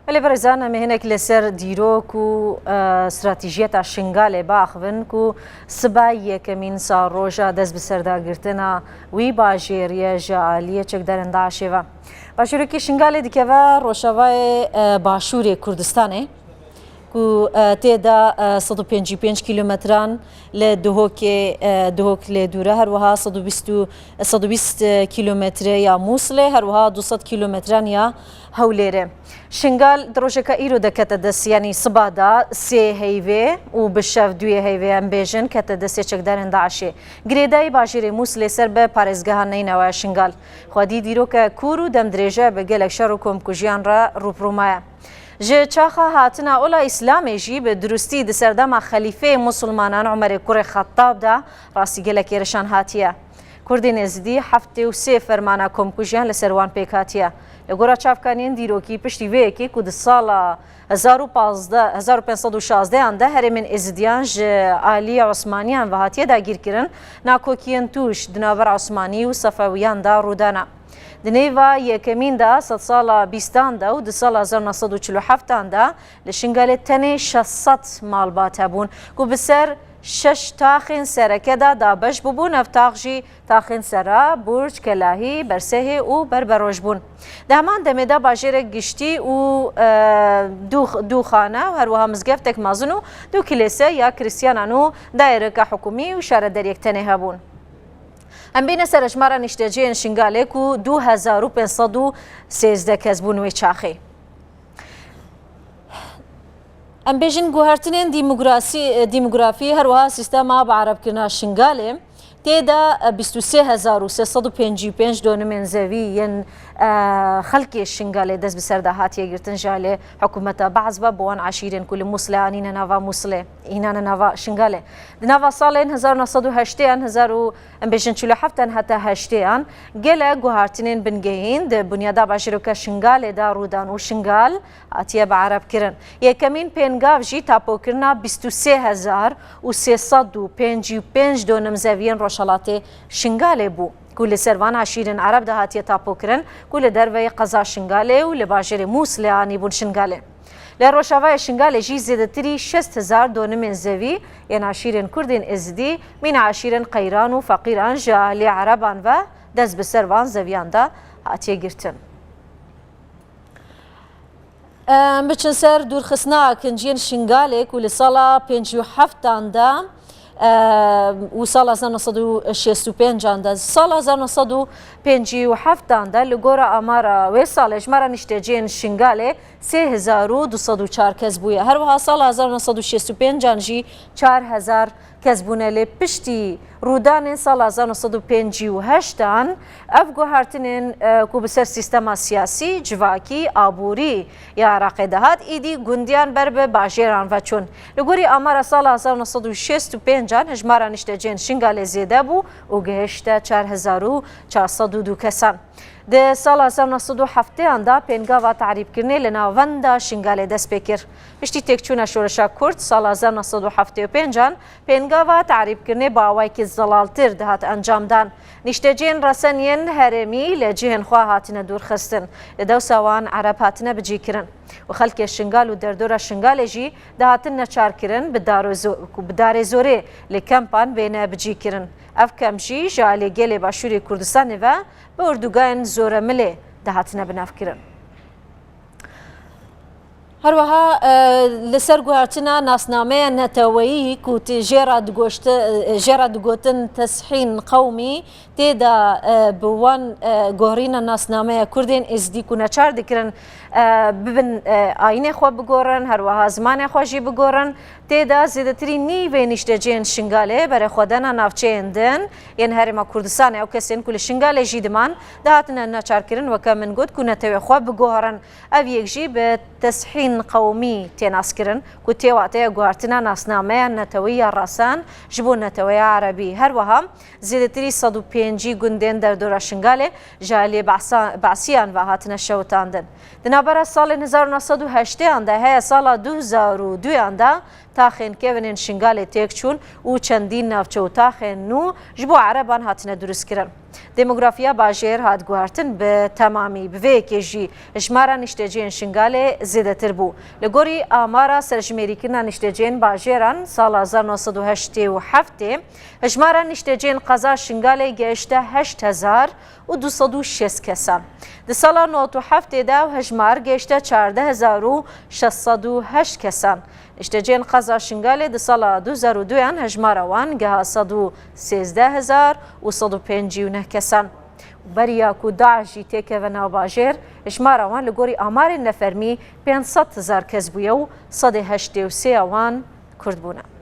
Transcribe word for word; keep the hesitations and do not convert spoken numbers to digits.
Belê birêzan, em ê hinek li ser dîrok û, e, stratejiyeta Şingalê biaxivin ku siba yekemîn sal roja dest bi serdagirtina wî bajêrî ye ji aliyê çekdarên DAIŞê ve. Bajêrokê Şingalê dikeve Rojavayê, e, Başûrê Kurdistanê ku, e, tê de, e, sed û pêncî û pênc kîlometran li Duhokê, e, Duhok lê dûr e, her wiha sed û bîst û, sed û bîst kîlometre ya Mûslê, her wiha du sed kîlometran ya Hewlêrê. Şingal di rojeka îro de kete dest, yanî siba de sê heyvê û bi şev duyê heyvê, em bêjin, kete destê çekdarên DAIŞê. Girêdayî bajêrê Mûslê ser bi parêzgeha Neynewa Şingal. Xwedî dîroke kûr û demdirêje bi gelek şer û komkujiyan re rûpirû maye. Ji çaxa hatina ola Îslamê jî bi durustî di serdema xelîfeyê Musulmanan Umerê kurê Xettab de rastî gelek êrişan hatiye. Kurdên Êzidî heftê û sê fermana komkujiyan li ser wan pêk hatiye. Li gora çavkaniyên dîrokî, piştî vê yekê ku di sala hezar û pazdeh, hezar û pênc sed û şazdehan de herêmên Êzidiyan ji alî Osmaniyan ve hatiye dagîrkirin, nakokiyên tûj di navbera Osmanî û Sefewiyan de rû dana. Di nêva yekemîn de sedsala bîstan de û di sala hezar neh sed û çil û heftan de li Şingalê tenê şeş sed malbat hebûn ku bi ser şeş taxên sereke de dabeş bûbûn. Ev tax jî taxên Sera, Burc, Kelahî, Bersehê û Berberoj bûn. Di heman demê de bajêrek giştî û, e, du, du xane û her wiha mizgeftek mezin û du kilêse ya Kristiyanan û daîreka hikûmî û şaredariyek tenê hebûn. Em bîne ser hejmara nişteciyên Şingalê ku du hezar û pênc sed û sêzdeh kes bûn wê çaxê. Em bêjin guhertinên dîmograsî-, dîmografî, her wiha sîstema bierebkirina Şingalê tê de, e, bîst û sê hezar û sê sed û pêncî û pênc donimên zevî yên, e, xelkê Şingalê dest bi ser de hatiye girtin ji alê hikûmeta Be'es ve, bi wan eşîrên ku li Mûslê anîne nava Mûslê, înane nava Şingalê. Di nava salên hezar neh sed û heştêyan, hezar û, em bêjin çil û heftan heta heştêyan, gelek guhertinên bingehîn di bunyada bajêroka Şingalê de rû dan û Şingal hatiye bierebkirin. Yekemîn pêngav jî tapokirina bîst û sê hezar û sê sed û pêncî û pênc donim zeviyên rojhelatê Şingalê bû, ku li ser van eşîrên Ereb de hatiye tapokirin, ku li derveyî qeza Şingalê û li bajêrê Mûslê anîbûn Şingalê. Li Rojavayê Şingalê jî zêdetirî şêst hezar donimên zevî yên eşîrên Kurdên Êzidî, mîna eşîrên qeyran û feqîran ji alî Ereban ve dest bi ser van zeviyan de hatiye girtin. Em biçin ser dûrxistina akinciyên Şingalê ku li sala pêncî û heftan de, em, û sala hezar neh sed û şêst û pêncan de, sala hezar neh sed û pêncî û heftan de li gora amara wê salê hejmara nişteciyên Şingalê sê hezar û du sed û çar kes bûye. Her wiha sala hezar neh sed û şêst û pêncan jî çar hezar kes bûne, lê piştî rûdanên sala hezar neh sed û pêncî û heştan ev guhertinên, e, ku bi ser sîstema siyasî, civakî, aborî ya Iraqê dihat, îdî gundiyan ber bi bajêran ve çûn. Li gorî amara sala hezar neh sed û şêst û pêncan hejmara nişteciyên Şingalê zêde bû û gihişte çar hezar û çar sed û du kesan. Di sala hezar neh sed û heftêyan de pêngava terîbkirinê li navenda Şingalê dest pê kir. Piştî têkçûna şoreşa Kurd sala hezar neh sed û heftê û pêncan, pêngava terîbkirinê bi awayekî zelaltir dihat encamdan. Nişteciyên resen yên herêmî li cihên xwe hatine dûrxistin. Li dewsa wan Ereb hatine bicîkirin û xelkê Şingal û derdora Şingalê jî dihatin neçarkirin, bi daro zo-, bi darê zorê li kempan bêne bicîkirin. Ev kem jî ji alî gelê Başûrê Kurdistanê ve bi ordûgayên zoremilê dihatine binavkirin. Her wiha, e, li ser guhertina nasnameya neteweyî ku tê jê re digoşti-, e, jê re digotin teshîn qewmî, tê de, e, bi wan, e, guherîna nasnameya Kurdên Êzidî ku neçar dikirin, e, bibin, e, ayînê xwe bigorin, her wiha zimanê xwe jî bigorin. Tê de zêdetirî nîvê nişteciyên Şingalê berê xwedana navçeyên din yên Herêma Kurdistanê, ew kesên ku li Şingalê jî diman, dihatine neçarkirin, weke min got, ku netewê xwe biguherin. Ev yek jî bi teshîn qewmî tê naskirin, ku tê wateya guhertina nasnameya netewî ya resen ji bo neteweya erebî. Her wiha zêdetirî sed û pêncî gundên derdora Şingalê ji aliyê Behsa-, Behsiyan ve hatine şewitandin. Di Navbera salên hezar û neh sed û heştêyan de heye sala du hezar û duyan de taxên kevinên Şingalê têk çûn û çendîn navçe û taxên nû ji bo Ereban hatine durustkirin. Demografiya bajêr hat guhertin bi temamî. Bi vê yekê jî hejmara niştecihên Şingalê zêdetir bû. Li gorî amara serjimêrîkirina niştecihên bajêran sala hezar neh sed û heştê û heftê, hejmara niştecihên qeza Şingalê gehişte heşt hezar û du sed û şêst kesan. Di sala nod û heftê de ew hejmar gehişte çardeh hezar û şeş sed û heşt kesan. Niştecihên qeza Şingalê di sala du hezar û duyan hejmara wan giha sed û sêzdeh hezar û sed û pêncî û neh kesan. Beriya ku DAIŞ jî têkeve nav bajêr, hejmara wan li gorî amarên nefermî pênc sed hezar kes bûye û sedê heştê û sê ya wan Kurd bûne.